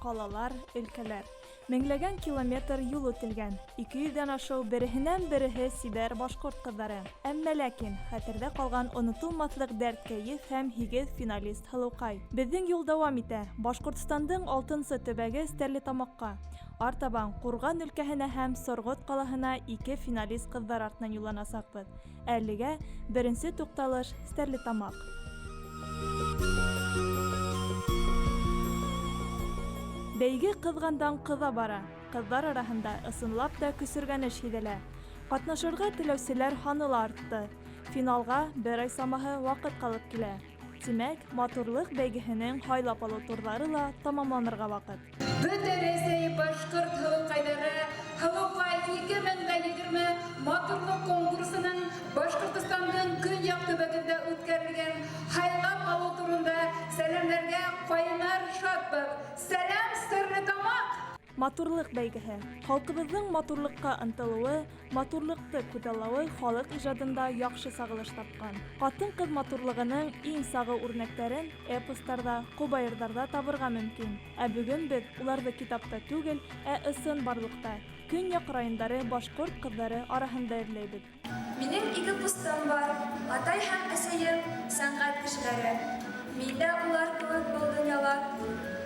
ҡалалар, өлкәләр. Меңләгән километр юл үтелгән. 200 дән ашыу береһенән-береһе сибәр башҡорт ҡыҙҙары. Әммә ләкин, хәтерҙә ҡалған онотолмаҫлыҡ дәрт-кәйеф һәм һигеҙ финалист һылыуҡай. Беҙҙең юл дауам итә. Башҡортостандың алтынсы төбәге Стәрлетамаҡҡа. Артабан Ҡурған өлкәһенә һәм Сорғот ҡалаһына ике финалист ҡыҙҙар артынан юлланасаҡбыҙ. Әлегә беренсе туҡталыш, Стәрлетамаҡ. Бәйге ҡыҙғандан ҡыҙа бара. Ҡыҙҙар араһында ысынлап та көсөргәнеш һиҙелә. Ҡатнашырға теләүселәр һаны ла артты. Финалға бер ай самаһы ваҡыт ҡалып килә. Тимәк, матурлыҡ бәйгеһенең һайлап алыу турҙары ла тамамланырға ваҡыт. Бөтә Рәсәй башҡорт һылыуҡайҙары Һылыуҡай 2020 матурлыҡ конкурсының Башҡортостандың көньяҡ төбәгендә үткәрелгән һайлап алыу турында сәламләргә кайнар шатбыҙ. Сәлам, Стәрлетамаҡ! Матурлыҡ бәйгеһе. Халҡыбыҙҙың матурлыҡҡа ынтылыуы, Матурлыҡты күҙаллауы халыҡ ижадында яҡшы сағылыш тапҡан. Ҡатын-ҡыҙ матурлығының иң сағыу үрнәктәрен эпостарҙа, ҡобайырҙарҙа табырға мөмкин. Ә бөгөн беҙ уларҙы китапта түгел, ә ысынбарлыҡта, көньяҡ райондары башҡорт ҡыҙҙары араһында эҙләйбеҙ. Минең ике ҡустым бар, атай һәм әсәйем, сәнгать кешеләре. Мин дә улар кеүек был дөньяла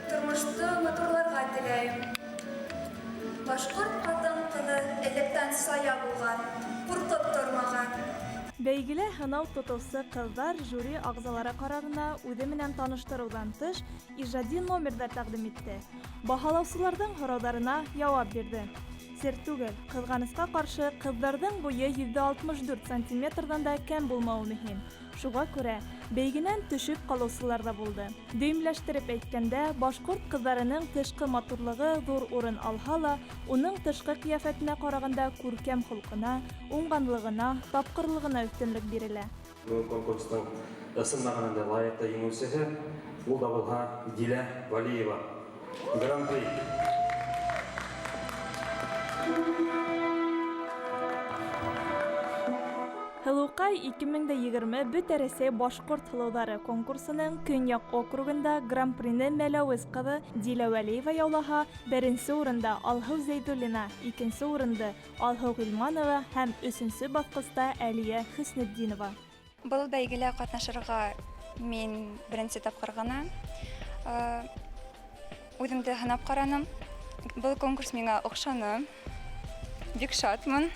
тормошто матурларга теләйем. Башкорт катын-кызы электән сая булган, куркып тормаган. Бәйгелә һынау тотыусы кызлар жюри агъзалары карарына үзе менән таныштырудан тыш, иҗади номер да тәкъдим итте. Баһалаусыларның һорауҙарына яуап бирҙе. Сер түгел, кызганыска каршы, кызларның буе 164 сантиметрдан да кәм булмавы мөһим. Шуға күрә, бәйгенән төшөп калыусылар да булды. Дөйөмләштереп әйткәндә, башкорт кызларының тышкы матурлыгы зур урын алһа ла, уның тышкы кыяфәтенә караганда күркәм холкына, уңганлыгына, тапкырлыгына өстенлек бирелә. Бөгөн конкурстың ысын мәғәнәндә лайыҡлы еңеүсеһе, ул да булһа Дилә Вәлиева. Гран-при! Һылыуҡай 2020 Бөтә Рәсәй башҡорт һылыуҙары конкурсының Көньяҡ округында Гран-прины Мәләүез ҡыҙы Дилә Вәлиева яулаһа, беренсе урында Алһыу Зәйҙуллина, икенсе урынды Алһыу Ғилманова һәм өсөнсө баҫҡыста Әлиә Хөснетдинова. Был бәйгелә ҡатнашырға мин беренсе тапҡыр ғына үҙемде һынап ҡараным. Был конкурс миңа оҡшаны. Бик шатмын.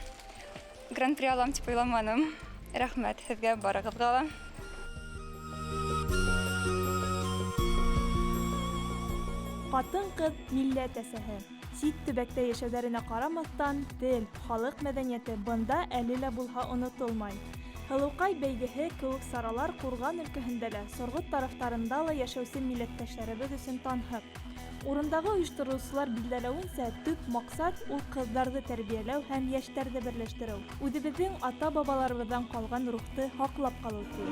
Гран-при алам дип уйламаным. Рәхмәт һеҙгә барығыҙға ла. Ҡатын-ҡыҙ милләт әсәһе. Сит төбәктә йәшәүҙәренә ҡарамаҫтан, тел, халыҡ мәҙәниәте бында әле лә булһа онотолмай. Һылыуҡай бәйгеһе кеүек саралар Ҡурған өлкәһендә лә, Сорғот тарафтарында ла йәшәүсе милләттәшләребеҙ өсөн танһыҡ. Урындағы ойоштороусылар билдәләүенсә, төп маҡсат, ул ҡыҙҙарҙы тәрбиәләү һәм йәштәрҙе берләштереү. Үҙебеҙҙең ата-бабаларыбыҙҙан ҡалған рухты һаҡлап ҡалыу, ти.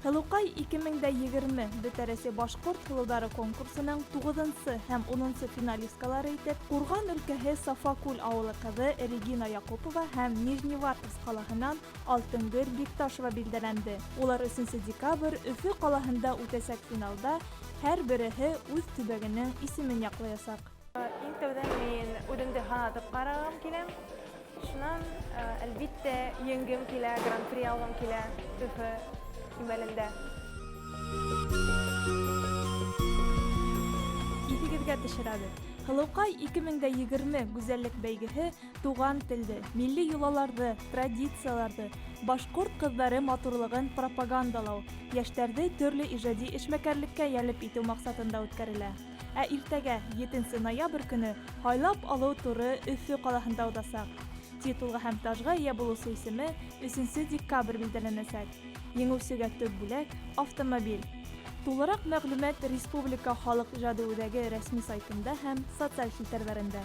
Һылыуҡай 2020 Бөтә Рәсәй башҡорт һылыуҙары конкурсының туғыҙынсы һәм унынсы финалисткалары итеп Ҡурған өлкәһе Сафакүл ауылы ҡыҙы Регина Яҡупова һәм Нижневартовск ҡалаһынан Алтынгөл Бикташева билдәләнде. Улар өсөнсө декабрь Өфө ҡалаһында үтәсәк финалда һәр береһе үҙ төбәгенең исемен яҡлаясаҡ. Иң тәүҙә мин үҙемде һанатып ҡарағым килә. Шунан, әлбиттә, еңгем килә, гран-при алғым килә Өфө кимәлендә. Иҫегеҙгә төшөрәбеҙ, Һылыуҡай 2020 гүзәллек бәйгеһе туған телде, милли йолаларҙы, традицияларҙы, башҡорт ҡыҙҙары матурлығын пропагандалау, йәштәрҙе төрлө ижади эшмәкәрлеккә йәлеп итеү маҡсатында үткәрелә. Ә иртәгә, етенсе ноябрь көнө, һайлап алыу туры Өфө ҡалаһында уҙасаҡ. Титулға һәм тажға эйә булыусы исеме өсөнсө декабрь билдәләнәсәк. Еңеүсегә төп бүләк, автомобиль. Тулыраҡ мәғлүмәт Республика халыҡ ижады үҙәге рәсми сайтында һәм социаль челтәрҙәрендә.